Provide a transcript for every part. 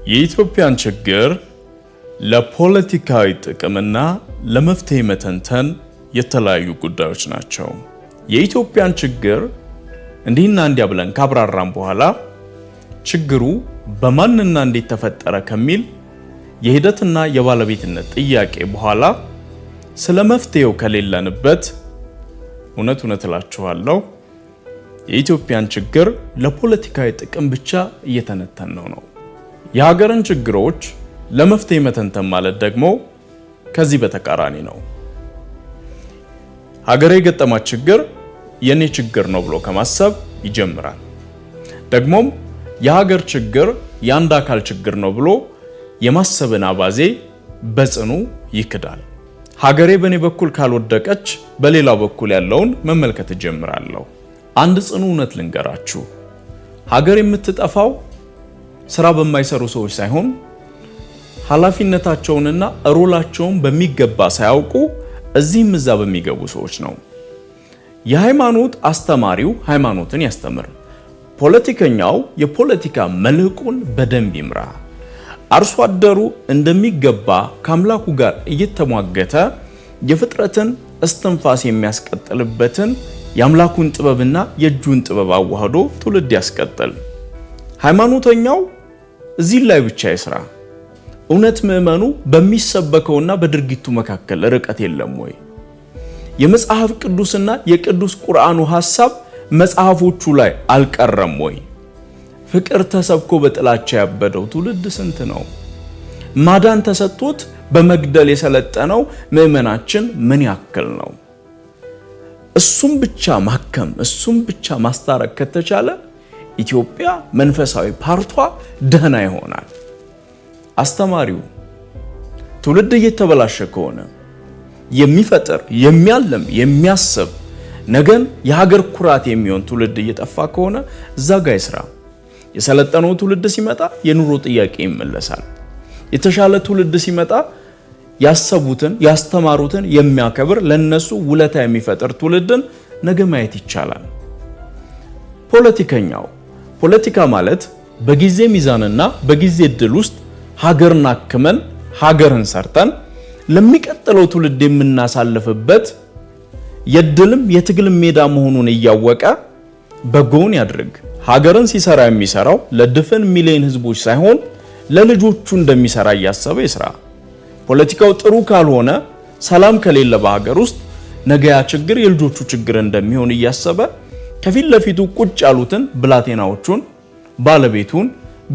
የኢትዮጵያን ችግር ለፖለቲካዊ ጥቅምና ለመፍትሄ መተንተን የተለያዩ ጉዳዮች ናቸው። የኢትዮጵያን ችግር እንዲህና እንዲያ ብለን ካብራራም በኋላ ችግሩ በማንና እንዴት ተፈጠረ ከሚል የሂደትና የባለቤትነት ጥያቄ በኋላ ስለ መፍትሄው ከሌለንበት፣ እውነት እውነት እላችኋለሁ፣ የኢትዮጵያን ችግር ለፖለቲካዊ ጥቅም ብቻ እየተነተነው ነው። የሀገርን ችግሮች ለመፍትሄ መተንተን ማለት ደግሞ ከዚህ በተቃራኒ ነው። ሀገሬ የገጠማት ችግር የኔ ችግር ነው ብሎ ከማሰብ ይጀምራል። ደግሞም የሀገር ችግር የአንድ አካል ችግር ነው ብሎ የማሰብን አባዜ በጽኑ ይክዳል። ሀገሬ በእኔ በኩል ካልወደቀች በሌላው በኩል ያለውን መመልከት እጀምራለሁ። አንድ ጽኑ እውነት ልንገራችሁ። ሀገር የምትጠፋው ስራ በማይሰሩ ሰዎች ሳይሆን ኃላፊነታቸውንና role ኣቸውን በሚገባ ሳያውቁ እዚህም እዛ በሚገቡ ሰዎች ነው። የሃይማኖት አስተማሪው ሃይማኖትን ያስተምር፣ ፖለቲከኛው የፖለቲካ መልህቁን በደንብ ይምራ። አርሶ አደሩ እንደሚገባ ከአምላኩ ጋር እየተሟገተ የፍጥረትን እስትንፋስ የሚያስቀጥልበትን የአምላኩን ጥበብና የእጁን ጥበብ አዋህዶ ትውልድ ያስቀጥል። ሃይማኖተኛው እዚህ ላይ ብቻ ይስራ። እውነት ምዕመኑ በሚሰበከውና በድርጊቱ መካከል ርቀት የለም ወይ? የመጽሐፍ ቅዱስና የቅዱስ ቁርአኑ ሐሳብ መጽሐፎቹ ላይ አልቀረም ወይ? ፍቅር ተሰብኮ በጥላቻ ያበደው ትውልድ ስንት ነው? ማዳን ተሰጥቶት በመግደል የሰለጠነው ምዕመናችን ምን ያክል ነው? እሱም ብቻ ማከም፣ እሱም ብቻ ማስታረቅ ከተቻለ ኢትዮጵያ መንፈሳዊ part ዋ ደህና ይሆናል። አስተማሪው ትውልድ እየተበላሸ ከሆነ የሚፈጥር፣ የሚያልም፣ የሚያስብ፣ ነገን የሀገር ኩራት የሚሆን ትውልድ እየጠፋ ከሆነ እዛ ጋ ይስራ። የሰለጠነው ትውልድ ሲመጣ የኑሮ ጥያቄ ይመለሳል። የተሻለ ትውልድ ሲመጣ ያሰቡትን ያስተማሩትን የሚያከብር፣ ለነሱ ውለታ የሚፈጥር ትውልድን ነገ ማየት ይቻላል። ፖለቲከኛው፣ ፖለቲካ ማለት በጊዜ ሚዛንና በጊዜ እድል ውስጥ ሀገርን አክመን፣ ሀገርን ሰርተን ለሚቀጥለው ትውልድ የምናሳልፍበት የድልም የትግልም ሜዳ መሆኑን እያወቀ በጎውን ያድርግ። ሀገርን ሲሰራ የሚሰራው ለድፍን ሚሊዮን ህዝቦች ሳይሆን ለልጆቹ እንደሚሰራ እያሰበ ይስራ። ፖለቲካው ጥሩ ካልሆነ፣ ሰላም ከሌለ በሀገር ውስጥ ነገ ያ ችግር የልጆቹ ችግር እንደሚሆን እያሰበ ከፊት ለፊቱ ቁጭ ያሉትን ብላቴናዎቹን፣ ባለቤቱን፣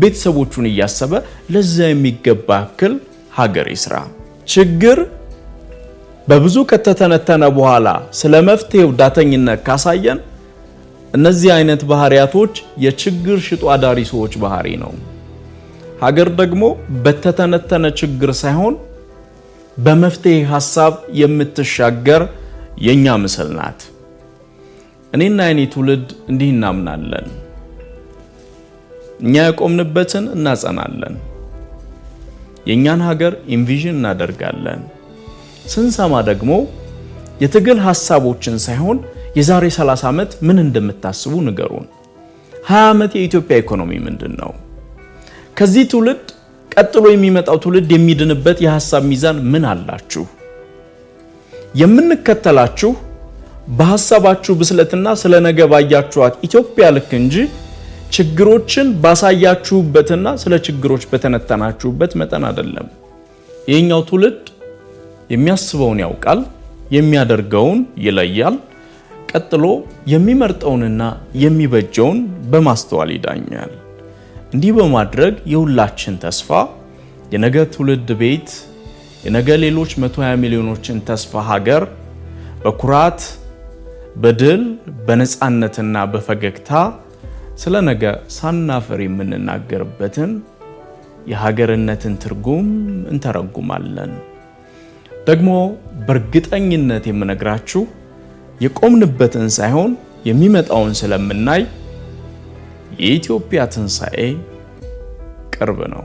ቤተሰቦቹን እያሰበ ለዛ የሚገባ ያክል ሀገር ይስራ። ችግር በብዙ ከተተነተነ በኋላ ስለ መፍትሄው ዳተኝነት ካሳየን እነዚህ አይነት ባህሪያቶች የችግር ሽጦ አዳሪ ሰዎች ባህሪ ነው። ሀገር ደግሞ በተተነተነ ችግር ሳይሆን በመፍትሄ ሀሳብ የምትሻገር የኛ ምስል ናት። እኔና የኔ ትውልድ እንዲህ እናምናለን። እኛ የቆምንበትን እናጸናለን። የእኛን ሀገር envision እናደርጋለን። ስንሰማ ደግሞ የትግል ሀሳቦችን ሳይሆን የዛሬ 30 ዓመት ምን እንደምታስቡ ንገሩን። 20 ዓመት የኢትዮጵያ ኢኮኖሚ ምንድን ነው? ከዚህ ትውልድ ቀጥሎ የሚመጣው ትውልድ የሚድንበት የሀሳብ ሚዛን ምን አላችሁ? የምንከተላችሁ በሀሳባችሁ ብስለትና ስለ ነገ ባያችኋት ኢትዮጵያ ልክ እንጂ ችግሮችን ባሳያችሁበትና ስለ ችግሮች በተነተናችሁበት መጠን አይደለም። የኛው ትውልድ የሚያስበውን ያውቃል፣ የሚያደርገውን ይለያል። ቀጥሎ የሚመርጠውንና የሚበጀውን በማስተዋል ይዳኛል። እንዲህ በማድረግ የሁላችን ተስፋ፣ የነገ ትውልድ ቤት፣ የነገ ሌሎች 120 ሚሊዮኖችን ተስፋ ሀገር በኩራት፣ በድል፣ በነፃነትና በፈገግታ ስለ ነገ ሳናፍር የምንናገርበትን የሀገርነትን ትርጉም እንተረጉማለን። ደግሞ በእርግጠኝነት የምነግራችሁ የቆምንበትን ሳይሆን የሚመጣውን ስለምናይ የኢትዮጵያ ትንሣኤ ቅርብ ነው።